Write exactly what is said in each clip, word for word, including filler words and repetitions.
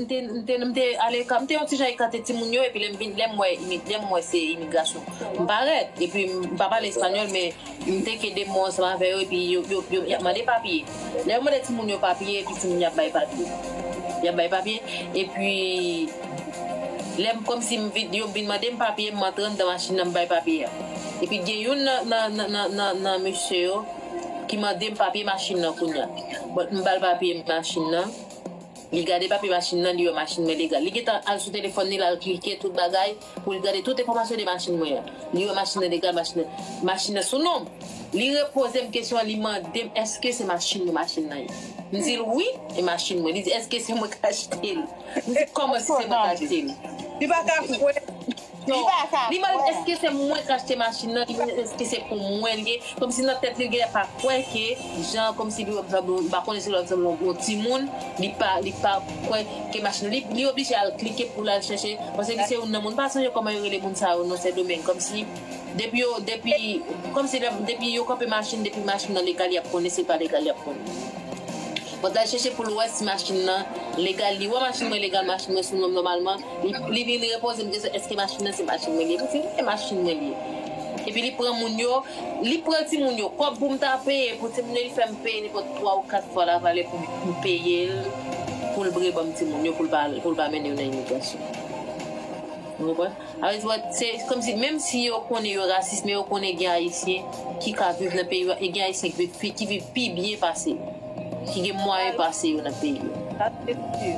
m te, m te, m te ale, m te yon ti jan ekate timoun yo, epi lè m vin, lè m wè, imi- lè m wè se imigrasyon, m parèt. Epi m pa pale espanyòl, men m te kenbe men ansanm avè yo, epi yo, yo, yo, y ap mande papye. Lè yo mande timoun yo papye, epi timoun y ap bay papye. Y ap bay papye, epi lè m, kòmsi m vin, yo vin mande m papye, m antre anndan machin nan, m bay papye a. Epi gen youn nan, nan, nan, nan, nan, nan mesye yo ki mande m papye machin nan kounye a. Bon, m ba l papye machin nan. Li gade papye machin nan, li wè machin mwen legal. Li gentan al sou telefòn li, l al klike tout bagay pou li gade tout enfòmasyon de machin mwen an. Li wè machin nan legal, machin nan, machin nan sou non m. Li repoze m kesyon an, li mande m èske se machin mwen machin nan ye. M di l wi, e machin mwen. Li di èske se mwen k achte l. M di kòman si se mwen k achte l? Li pa ka kwè. Li pa ka Li mande èske se mwen k achte machin nan, li mande èske se pou mwen li ye. Kòmsi nan tèt li, li genlè pa kwè ke jan, kòmsi li wè m sanble, m pa konnen si l wè m sanble yon timoun, li pa, li pa kwè ke machin nan. Li, li oblije al klike pou l al chèche, paske li se youn nan moun, m pa sonje kòman yo rele moun sa yo nan Sendomeng, kòmsi depi yo, depi, kòmsi lè, depi yo kanpe machin, depi machin nan legal, y ap konnen, si l pa legal, y ap konnen. Mwen t al chèche pou l wè si machin nan legal. Li wè machin mwen legal, machin mwen sou non m nòmalman. Li, li vin repoze m kesyon, èske machin nan se machin mwen li ye? Mwen di wi, se machin mwen li ye. Epi li pran moun yo, li pran timoun yo. Kòb pou m ta peye pou timoun yo, li fè m peye nenpòt twa ou kat fwa lavalè pou m peye l, pou l vre ban m timoun yo, pou l pa, pou l pa mennen yo nan imigrasyon. Ou konprann? Alò, se kòmsi, menm si yo konnen yo rasis, men yo konnen gen Ayisyen ki ka viv nan peyi yo, e gen Ayisyen ki viv pi, ki viv pi byen pase yo, ki gen mwayen pase yo nan peyi yo. Sa se si.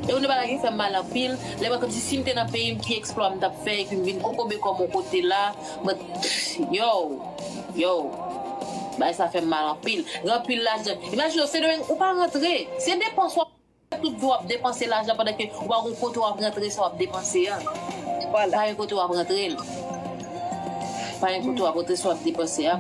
E yon bagay ki fè m mal anpil, lè mwen kòmsi si m te nan peyi m, ki eksplwa m t ap fè, epi m vin kokobe kò m yon kote la, mwen, yo, yo, bagay sa fè m mal anpil. Gen anpil lajan. Imajine w, Sendomeng, ou pa rantre. Se depans w ap tout jou w ap depanse lajan pandan ke ou pa gon kote w ap rantre sa w ap depanse a. Pa gen kote w ap rantre l. Pa gen kote w ap rantre sa w ap depanse a.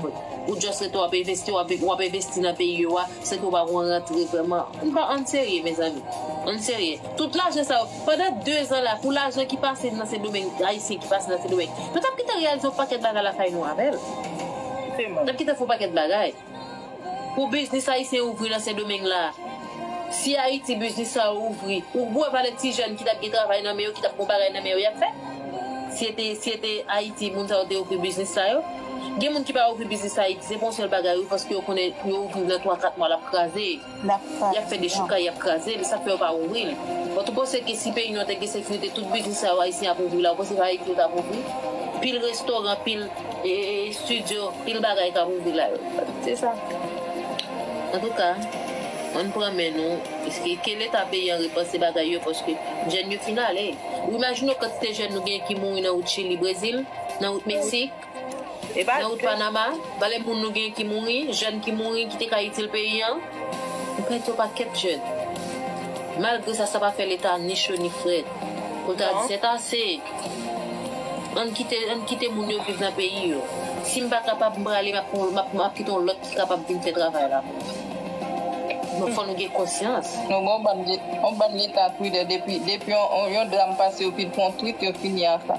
Ou just rete w ap envesti, w ap, w ap envesti nan peyi yo a, san ke w pa gon rantre vrèman. Ann pa, ann serye, mezanmi. Ann serye. Tout lajan sa yo, pandan de zan la, pou lajan ki pase nan Sendomeng, Ayisyen ki pase nan Sendomeng, nou t ap gentan reyalize yon pakèt bagay lakay nou avè l. Nou t ap gentan fè yon pakèt bagay. Pou biznis ayisyen ouvri nan Sendomeng la, si Ayiti biznis sa yo ouvri, ou wè valè ti jèn ki t ap gen travay nan men yo, ki t ap gon bagay nan men yo, y ap fè? Si se te, si se te Ayiti, moun sa yo te ouvri biznis sa yo. Gen moun ki pa ouvri biznis Ayiti, se pou yon sèl bagay, wi, paske yo konnen pou yo ouvri nan twa, kat mwa, l ap kraze. Y ap fè dechoukay, y ap kraze l, sa k fè yo pa ouvri l. Bon, ou panse ke si peyi nou an te gen sekirite, tout biznis sa yo Ayisyen ap ouvri la, ou panse se pa Ayiti yo t ap ouvri? Pil restoran, pil e, e, estidyo, pil bagay k ap ouvri la yo. Se sa. Antouka, ann pran men nou, ke, ke Leta peyi an repanse bagay yo, paske jèn yo fin ale. Ou imajine w kantite jèn nou gen ki mouri nan wout Chili, Brezil, nan wout Meksik, nan wout Panama, valè moun nou gen ki mouri, jèn ki mouri, ki te ka itil peyi an. Nou pèdi yon pakèt jèn. Malgre sa, sa pa fè Leta ni cho ni frèt. Pou l ta di, se ase. Ann kite, ann kite moun yo viv nan peyi yo. Si m pa kapab, m prale, m ap, m ap, m ap kite yon lòt ki kapab vin fè travay la pou mwen. Donk, fò nou gen konsyans. Nou gen yon bann, yon bann Leta Twitter, depi, depi yon, yon, yon dram pase, yo fin fè yon tweet, yo fini a sa.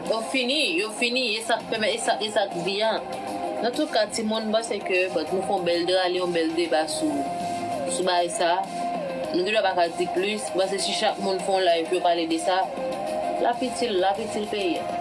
Yo fini, yo fini, e sa k pèmèt, e sa, e sa k di an. Antouka, timoun, m panse ke, bon, nou fè yon bèl de, ale yon bèl deba sou, sou bagay sa. Nou gen dwa pa ka di plis, m panse si chak moun fè yon live, yo pale de sa, l ap itil, l ap itil peyi a.